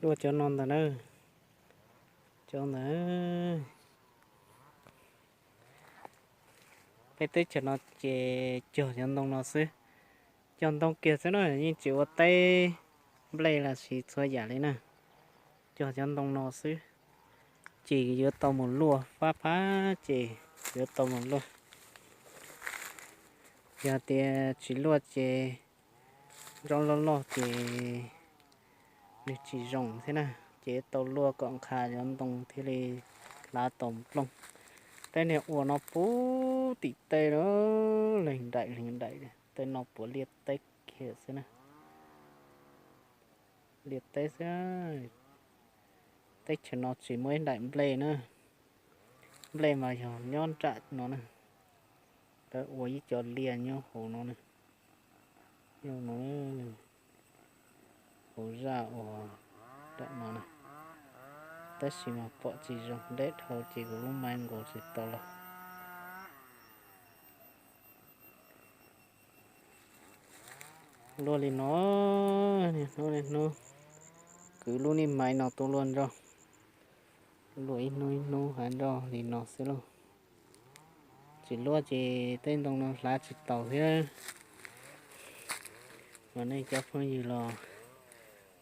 Luaj cov no ntag na, cov ntawd. Peb teb chaws no ces cog cov ntoo no xwb, cog ntoo kiag xwb na, yeej tsis ua teb nplej los sis txhua yam li na, cog cov ntoo no xwb. Ces yuav tau mus luaj fab fab ces yuav tau mus luaj. Yog tias tsis luaj ces nroj loj loj ces nws tsis zoo thiab na, ces tau luaj kom nqha cov ntoo thiaj li hlav tau nplooj. Tej niag uas no puv tim tej na, leeg nraim leeg nraim, tej no puav liaj teb kiag xwb na, liaj teb xwb. Teb chaws no tsis muaj ib nraim nplej na, nplej mas yog nyob nram no na, lawv ua ib co liaj nyob hauv no na, nyob no, hauv zaj uas nram no na, tab sis mas pom tsis zoo, deb dhau ces kuv lub maiv nkaus tsis tau los. Luaj li no, niaj hnub niaj hnub, kwv lub niag maiv no tuaj luaj nroj, luaj ib hnub ib hnub hav nroj li no xwb lauj. Tsis luaj ces tej ntoo no hlav tsis taus thiab. Mas nej cov phooj ywg los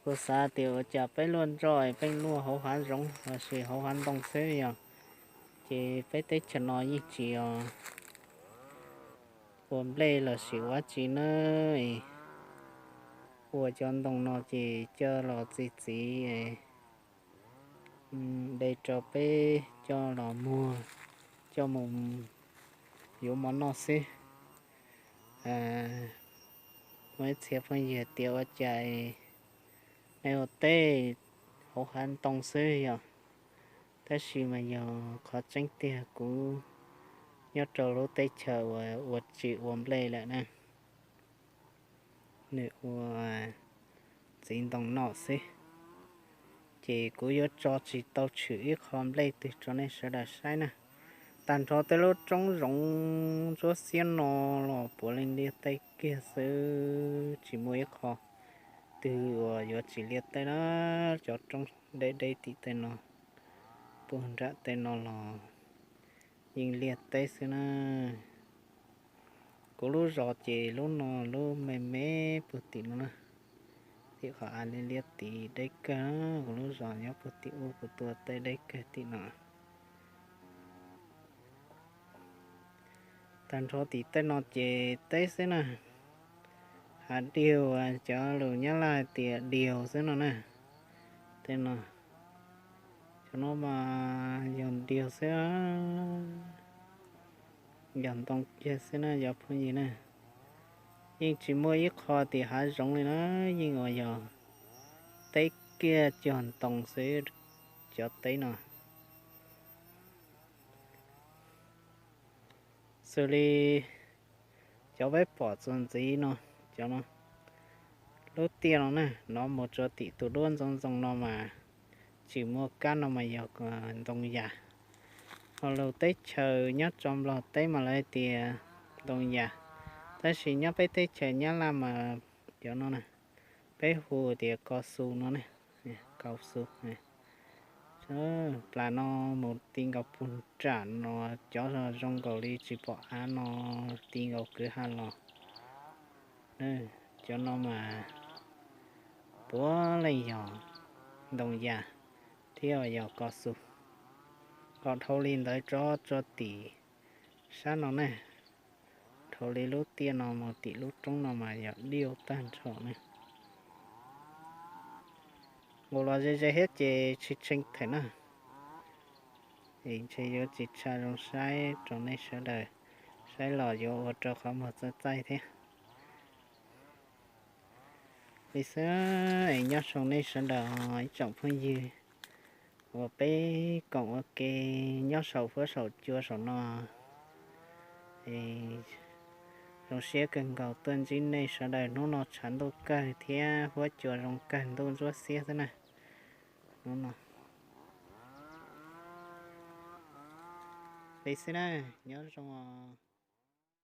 kuj xav tias ua cas peb luaj nroj peb luaj hauv hav zoov los sis hauv hav ntoo xwb yog, ces peb teb chaws no yeej tsis ua nplej los sis ua dab tsi na, ua cov ntoo no ces coj los txi txiv de rau peb coj los muag, coj mus yuav mov noj xwb. Muaj ib txhia phooj ywg tias ua cas nej ua teb hauv hav ntoo xwb yog, tab sis mas yog qhov tseeb tiag kuv nyob rau lub teb chaws uas ua tsis ua nplej lawm na, nws ua txiv ntoo noj xwb. Ces kuv yuav tso tsis tau tshwm ib qho nplej twg rau nej sawv daws saib na. Tag nrho tej lub roob zoov ntsuab xiab no los puav leej liaj teb kiag xwb, tsis muaj ib qho twg uas yuav tsis liaj teb na. Cov roob deb deb tim tej no, puag nram tej no los yeej liaj teb xwb na. Kuv lub zos ces lub no lub me me puag tim no na, tim qhov av liaj liaj tid deb kawg. Kuv lub zos nyob puag tim ub, kuv tuaj teb deb kawg tim no. Tag nrho tim tej no ces teb xwb na. Hav diaug, cov lus Nyab Laj hais tias diaug xwb no na. Tej no, cov no mas yog diaug xwb, yog ntoo kiag xwb na cov phooj ywg na. Yeej tsis muaj ib qho tim hav zoov li na, yeej uas yog teb kiag cog ntoo xwb cov teb no. Xws li cov peb pom txuas ntxiv no, cov no, lub tiaj no na, no mus rau tim tus duab ntxoov ntxoo no mas tsis muaj kab no mas yog ntoo yas. Ho lus teb chaws nyob tso Nplog teb mas lawv hais tias ntoo yas, tab sis nyob peb teb chaws Nyab Laj mas cov no na, peb hu tias kos xus no ne, kos xus. Plas no mus ti nkaus puag nram no, cov zoo nkaus li tsis pom av no, ti nkaus kwv ha los. Cov no mas puav leej yog ntoo yas thiab yog kos xus. Ho dhau li ntawd rov tso tim sab no ne, dhau li lub tiaj no mus tim lub roob no mas yog diaug tag nrho ne. Nkaus los ze ze thiab ces tshee tshee them na, es ntshe yuav tsis tshaj zoo saib rau nej sawv daws, saib los yuav ua rau qhov muag txaij txaij thiab. Li xwb, es nyob zoo nej sawv daws ib tsoom phooj ywg uas peb koom ua ke nyob saum huab saum cua saum no. Zoo siab kawg nkaus tuaj ntsib nej sawv daws hnub no, tshav ntuj kawg thiab huab cua zoo kawg, ntuj ntsuab xiab xwb na. Hnub no li xwb na, nyob zoo os.